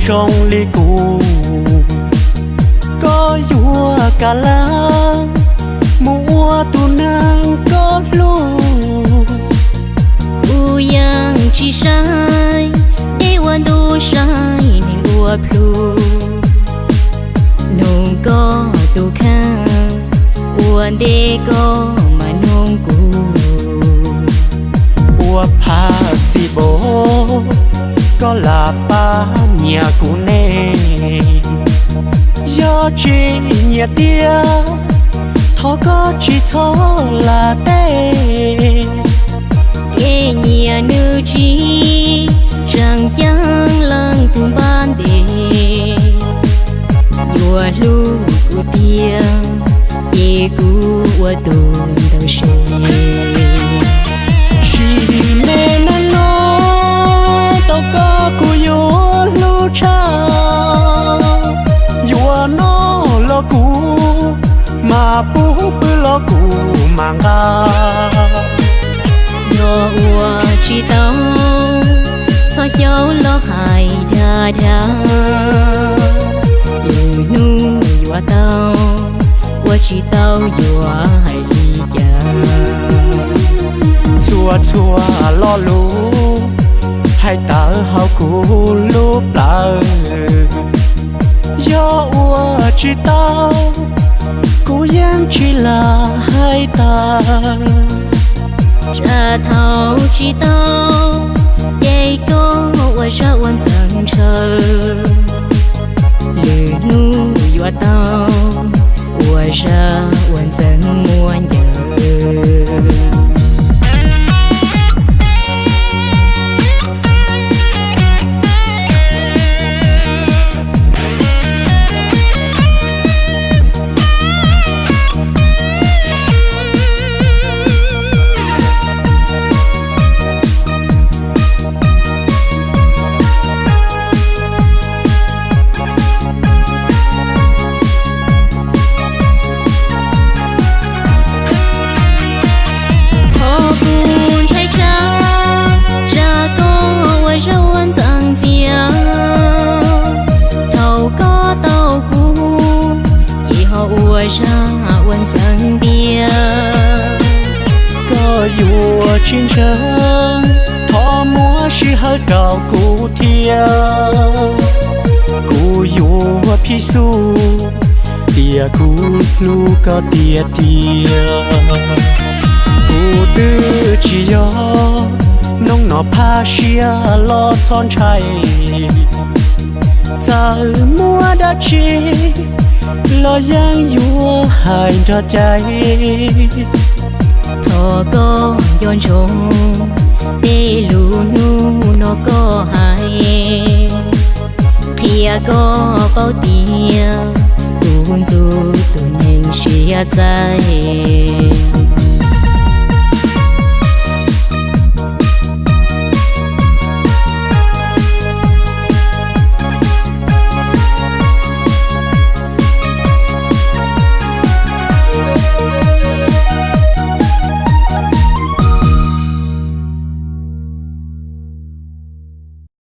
zoo li kuv, koj yuav kam laj mus ua tus neeg koj hlub. Kuv yeej tsis saib deb ua ntu, saib neeg ua plhu. Nug koj tus kheej, ua ntej koj mam nug kuv. Ua phaj xis bos, koj lam pab nyiam kuv ne? Yog tsis nyiam tiag, thov koj tsis txhob lam teb. Kev nyiam nws tsis tseem ceeb leej twg npaj ntes. Yuav hlub kuv tiag, ces kuv ua tus ntawd seb. Sim neej neeg no, tau koj kuv yuav hlub tshaj. Yuav noj los kuv mam pub, pw los kuv mam nqa. Yog ua tsis tau, txhob xyaum los hais dag dag. Lwm hnub yuav tau, ua tsis tau yuav hais li cas. Txhua txhua lo lus hais tawm hauv kuv lub plawv, yog ua tsis tau, kuv yeej tsis lam hais tawm. Tsam thaum tsis tau, ces koj ua zaj ua ntxeev ntshaw. Lwm hnub yuav tau, ua zaj ua ntxeev muab ncaws. Qhov kuv ntshai tshaj, tsam koj ua zaj ua ntxeev ntxias. Thaum koj tau kuv, ces ho ua zaj ua ntxeev ntiag. Koj yuav tsis ntseeg, thov muab sij hawm rau kuv thiab. Kuv yuav phij xub tias kuv hlub koj tiag tiag. Kuv twb tsis yog noob no phaj siab los txhob ntshai. Txawm muaj dab tsi los yeej yuav hais nrog cai. Thov koj nco ntsoov tej lus hnub no koj hais, qhia koj paub tias kuv ntxub tus neeg siab txaij.